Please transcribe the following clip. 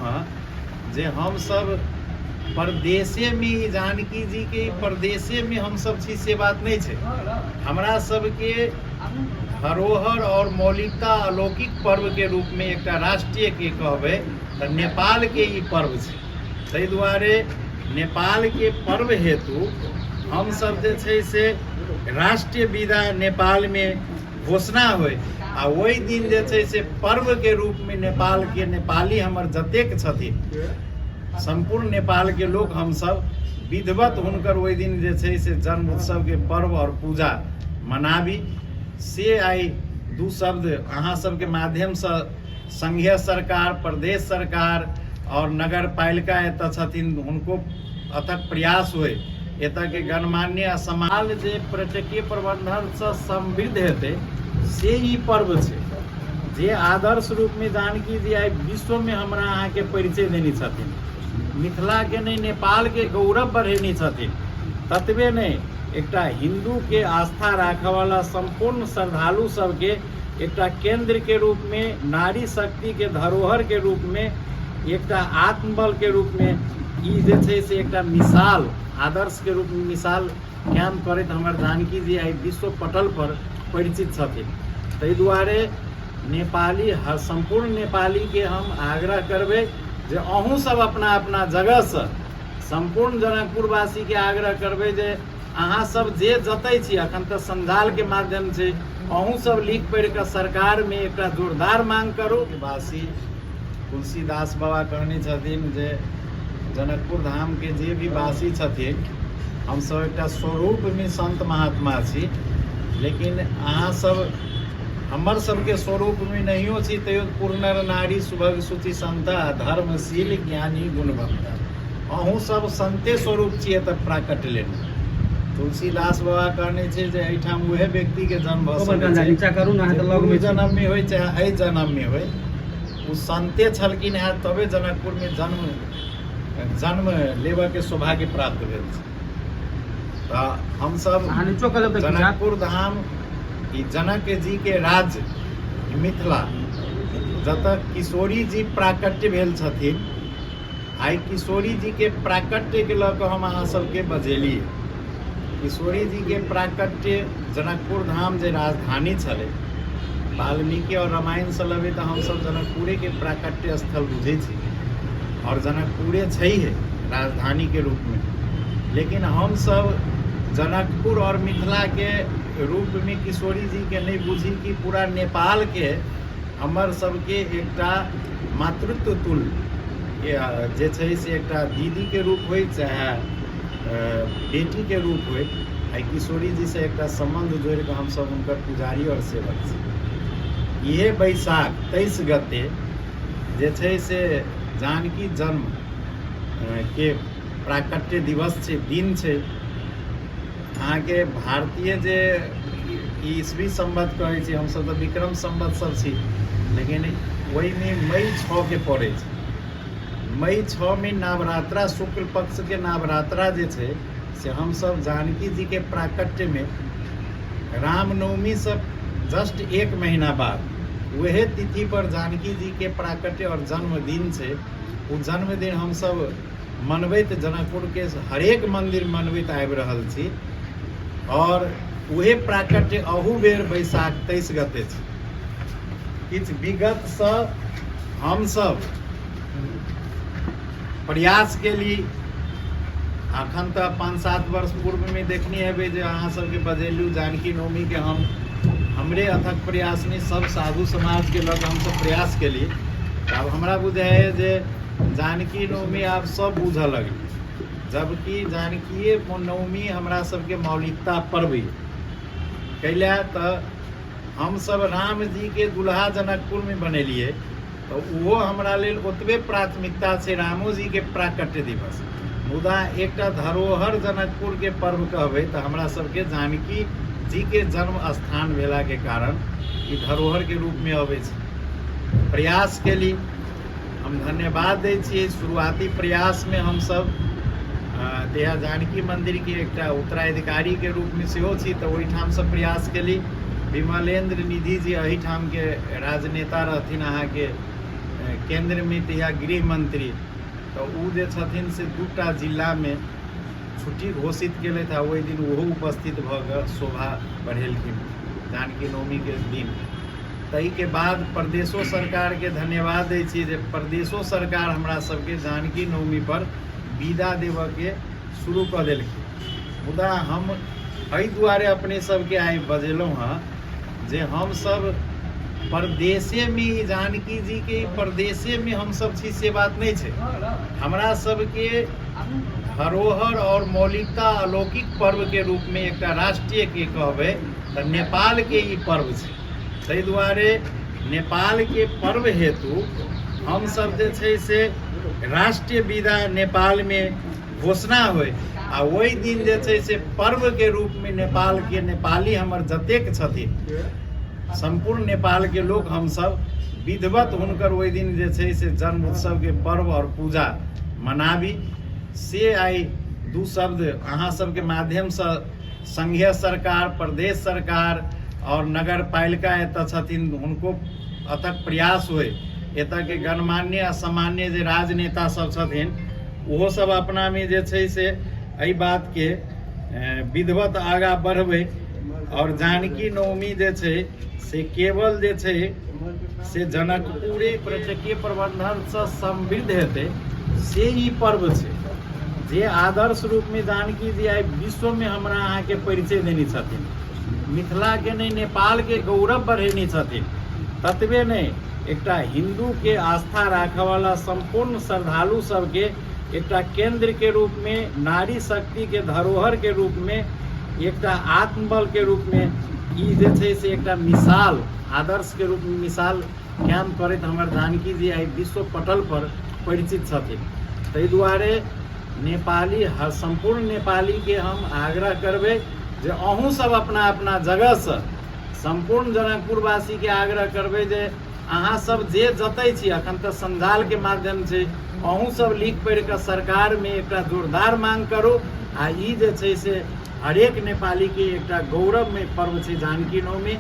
हँ जे हमसभ परदेसेमे ई जानकी जीके ई परदेसेमे हमसभ छी से बात नहि छै। हमरा सबके धरोहर आओर मौलिकता अलौकिक पर्वके रूपमे एकटा राष्ट्रीयके कहबै तऽ नेपालके ई पर्व छै। ताहि दुआरे नेपालके पर्व हेतु हमसभ जे छै से राष्ट्रीय विदा नेपालमे घोषणा होइ आ ओहि दिन जे छै से पर्वके रूपमे नेपालके नेपाली हमर जतेक छथिन सम्पूर्ण नेपालके लोक हमसभ विधिवत हुनकर ओहि दिन जे छै से जन्म उत्सवके पर्व आओर पूजा मनाबी। से आइ दू शब्द अहाँ सबके माध्यमसँ संघीय सरकार, प्रदेश सरकार आओर नगरपालिका एतऽ छथिन हुनको अथक प्रयास होइ, एतऽके गणमान्य समाज जे पर्यटकीय प्रबंधनसँ समृद्ध हेतै से ई पर्व छै जे आदर्श रूपमे जानकी जी आइ विश्वमे हमरा अहाँके परिचय देने छथिन, मिथिलाके नहि नेपालके गौरव बढ़ेने छथिन। ततबे नहि, एकटा हिन्दूके आस्था राखऽवला सम्पूर्ण श्रद्धालु सबके एकटा केन्द्रके रूपमे, नारी शक्तिके धरोहरके रूपमे, एकटा आत्मबलके रूपमे ई जे छै से एकटा मिसाल, आदर्शके रूपमे मिसाल कायम करैत हमर जानकी जी आइ विश्व पटल पर परिचित छथिन। ताहि दुआरे नेपाली सम्पूर्ण नेपालीके हम आग्रह करबै जे अहूँ सब अपना अपना जगहसँ सम्पूर्ण जनकपुरवासीके आग्रह करबै जे अहाँ सब जे जतै छी, अखन तऽ सञ्जालके माध्यम छै, अहूँ सब लिख पढ़ि कऽ सरकारमे एकटा जोरदार मांग करू। वासी तुलसीदास बाबा कहने छथिन जे जनकपुर धामके जे भी वासी छथिन हमसब एकटा स्वरूपमे संत महात्मा छी, लेकिन अहाँ सब हमर सबके स्वरूपमे नहियो छी तैयो पूर्ण नारी सुभग सुचि संत धर्मशील ज्ञानी गुणवंत, अहूँ सब संते स्वरूप छियै तऽ प्राकट्य लेने। तुलसीदास बाबा कहने छै जे एहिठाम उहे व्यक्तिके जन्म भऽ सकै छै नीचा करू ने, अहाँ तऽ लग मे जन्ममे होइ चाहे एहि जन्ममे होइ, ओ संते छलखिन हेँ तबे जनकपुरमे जन्म जन्म लेबऽके सौभाग्य प्राप्त भेल छै। तऽ हमसब जनकपुर धाम ई जनक जी के राज्य मिथिला जतऽ किशोरी जी प्राकट्य भेल छथिन, आइ किशोरी जी के प्राकट्य के लऽ कऽ हम अहाँ सबके बजेली। किशोरी जी के प्राकट्य जनकपुर धाम जे राजधानी छलै, वाल्मीकि और रामायण से लबै तऽ हमसब जनकपुरे के प्राकट्य स्थल बुझै छी और जनकपुरे छै है राजधानी के रूप में, लेकिन हमसब जनकपुर और मिथिला के रूप में किशोरी जी के नहीं बुझी कि पूरा नेपाल के हमर सबके एकटा मातृत्व तुल्य जे छै से एकटा दीदीके रूप होइ चाहे बेटीके रूप होइ, आइ किशोरी जीसँ एकटा सम्बन्ध जोड़िकऽ हमसब हुनकर पुजारी आओर सेवक छी। इहे बैसाख 23 गते जे छै से जानकी जन्म के प्राकट्य दिवस छै, दिन छै। अहाँके भारतीय जे ईस्वी संवत कहै छी, हमसब तऽ विक्रम संवत सब छी, लेकिन ओहिमे मई 6 के पड़ै छै। मई 6 मे नवरात्रा, शुक्ल पक्ष के नवरात्रा जे छै से हमसब जानकी जी के प्राकट्य मे रामनवमी से जस्ट 1 महीना बाद वहे तिथि पर जानकी जी के प्राकट्य और जन्मदिन छै। ओ जन्मदिन हमसब मनबैत जनकपुर के हरेक मंदिर मनबैत आबि रहल छी और उहे प्राकट्य अहू बेर बैसाख 23 गते छै। किछु विगत से हमसब प्रयास केली, अखन तऽ 5-7 वर्ष पूर्व में देखने हेबै जे अहाँ सबके बजेलू जानकी नवमी के, हम हमरे अथक प्रयास नहीं सब साधु समाज के लग हमसब प्रयास केली। आब हमरा बुझाइए जे जानकी नवमी आब सब बुझऽ लगलै, जबकि जानकीए नवमी हमरा सबके मौलिकता पर्व यऽ। कैला तऽ हमसब राम जी के दुल्हा जनकपुर में बनेलियै तऽ ओहो हमरा लेल ओतबे प्राथमिकता छै रामो जी के प्राकट्य दिवस। मुदा एकटा धरोहर जनकपुर के पर्व कहबै तऽ हमरा सबके जानकी जी के जन्म स्थान भेला के कारण ई धरोहर के रूप में अबै छै। प्रयास केली, हम धन्यवाद दै छियै। शुरुआती प्रयास में हमसब तहिया जानकी मंदिर के एकटा उत्तराधिकारी के रूप में सेहो छी तऽ ओहिठाम से प्रयास केली। विमलेंद्र निधि जी एहिठाम के राजनेता रहथिन, अहाँके केन्द्रमे तहिया गृह मंत्री, तऽ ओ जे छथिन से 2टा जिलामे छुट्टी घोषित केलथि आ ओहि दिन ओहो उपस्थित भऽ कऽ शोभा बढ़ेलखिन जानकी नवमीके दिन। ताहिके बाद प्रदेशो सरकारके धन्यवाद दै छी जे प्रदेशो सरकार हमरा सबके जानकी नवमी पर विदा देबऽके शुरू कऽ देलखिन। मुदा हम एहि दुआरे अपने सबके आइ बजेलहुँ हँ जे हमसब परदेशेमे ई जानकी जीके ई परदेशेमे हमसब छी से बात नहि छै। हमरा सबके धरोहर आओर मौलिकता अलौकिक पर्वके रूपमे एकटा राष्ट्रीयके कहबै तऽ नेपालके ई पर्व छै। ताहि दुआरे नेपालके पर्व हेतु हमसब जे छै से राष्ट्रीय विदा नेपालमे घोषणा होइ आ ओहि दिन जे छै से पर्वके रूपमे नेपालके नेपाली हमर जतेक छथिन सम्पूर्ण नेपालके लोक हमसब विधिवत हुनकर ओहि दिन जे छै से जन्म उत्सवके पर्व आओर पूजा मनाबी। से आइ 2 शब्द अहाँ सबके माध्यमसँ संघीय सरकार, प्रदेश सरकार आओर नगरपालिका एतऽ छथिन हुनको अथक प्रयास होइ, एतऽके गणमान्य असामान्य जे राजनेता सब छथिन ओहो सब अपनामे जे छै से एहि बातके विधिवत आगाँ बढ़बै। आओर जानकी नवमी जे छै से केवल जे छै से जनकपुरे पर्यटकीय प्रबंधनसँ समृद्ध हेतै से ई पर्व छै जे आदर्श रूपमे जानकी जी आइ विश्वमे हमरा अहाँके परिचय देने छथिन, मिथिलाके नहि नेपालके गौरव बढ़ेने छथिन। ततबे नहि, एकटा हिन्दूके आस्था राखऽवला सम्पूर्ण श्रद्धालु सबके एकटा केन्द्रके रूपमे, नारी शक्तिके धरोहरके रूपमे, एकटा आत्मबलके रूपमे ई जे छै से एकटा मिसाल, आदर्शके रूपमे मिसाल कायम करैत हमर जानकी जी आइ विश्व पटल पर परिचित छथिन। ताहि दुआरे नेपाली हर सम्पूर्ण नेपालीके हम आग्रह करबै जे अहूँ सब अपना अपना जगहसँ सम्पूर्ण जनकपुरवासीके आग्रह करबै जे अहाँ सब जे जतै छी, अखन तऽ सञ्जालके माध्यम छै, अहूँ सब लिख पढ़ि कऽ सरकारमे एकटा जोरदार मांग करू आ ई जे छै से हरेक नेपालीके एकटा गौरवमय पर्व छै जानकी नवमी।